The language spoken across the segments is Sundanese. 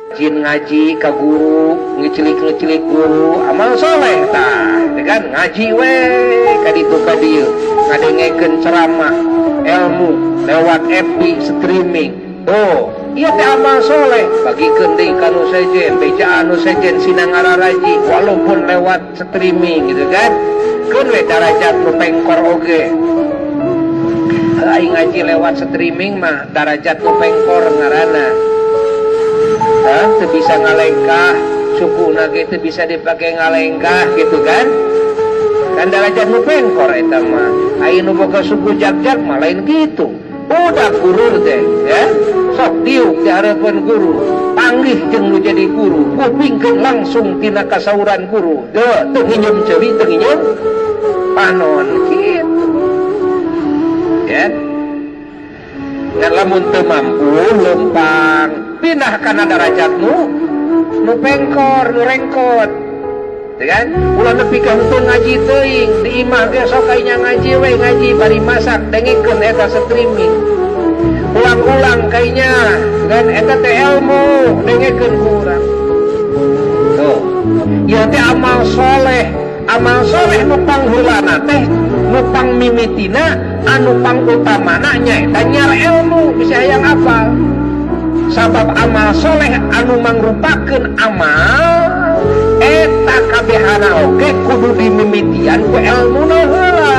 Rajin ngaji ka guru, ngicilik-ngicilik guru, amal soleh tah, ya kan? Ngaji we ka ditu ka dieu, ngadengekeun ceramah ilmu lewat FB streaming. Oh, ieu teh amal soleh. Bagikeun deui ka nu sejen, bejaan nu sejen sina ngararaji walaupun lewat streaming gitu kan. Keun we darajat nu pengkor oge. Aing ngaji lewat streaming mah darajat nu pengkor ngaranna. Hah, teu bisa ngalengkah, suku ge teu bisa dipake ngalengkah gitu kan. Kan darajat nu pengkor eta mah. Aing nu boga suku jag-jag mah lain gitu. Udah guru teh ya. Sok diuk di hareupeun guru, panggih jeung nu jadi guru, kupingkeun langsung tina kasauran guru. Deuh, teu nginjem ceuli, teu nginjem panon gitu. Ya. Ngan lamun teu mampu lempang pindah kana darajat nu nu pengkor, nu rengkot. Ya kan? Ulah nepi ka henteu ngaji teuing, di imah ge sok aya ngaji we, ngaji bari masak dengekeun eta streaming. Ulang-ulang kayaknya kan eta teh ilmu dengekeun ku urang. Tuh. Ieu teh amal soleh, amal soleh nu pangheulana teh, nu pangmimitina, anu pangutamana nyaeta nyiar ilmu bisa hayang apal. Sabab amal soleh anu mangrupakeun amal eta kabehana oge kudu dimimitian ku ilmuna heula.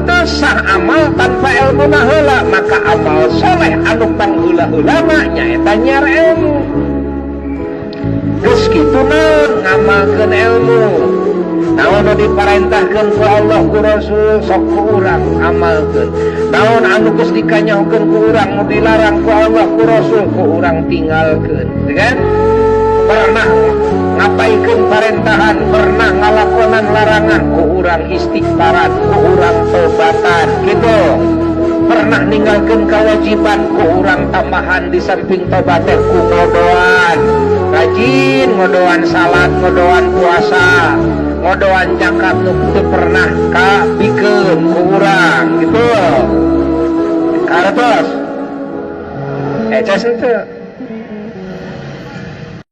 Teu sah amal tanpa ilmuna heula, maka amal soleh anu pangheula-heula mah nyaeta nyiar ilmu. Geus kitu naon ngamalkeun ilmu. Naon nu diparentahkeun ku Allah ku Rasul sok ku urang amalkeun. Naon anu geus dikanyahokeun ku urang, nu dilarang ku Allah ku Rasul ku urang tinggalkeun, ya kan? Pernah ngapaikeun parentahan, pernah ngalakonan larangan, ku urang istighfaran, ku urang tobatan gitu. Pernah ninggalkeun kewajiban, ku urang tambahan di samping tobat teh ku ngodoan. Rajin ngodoan salat, ngodoan puasa, ngodoan zakat nu teu pernah kabikeun ku urang gitu. Kartos. Eh, cas henteu.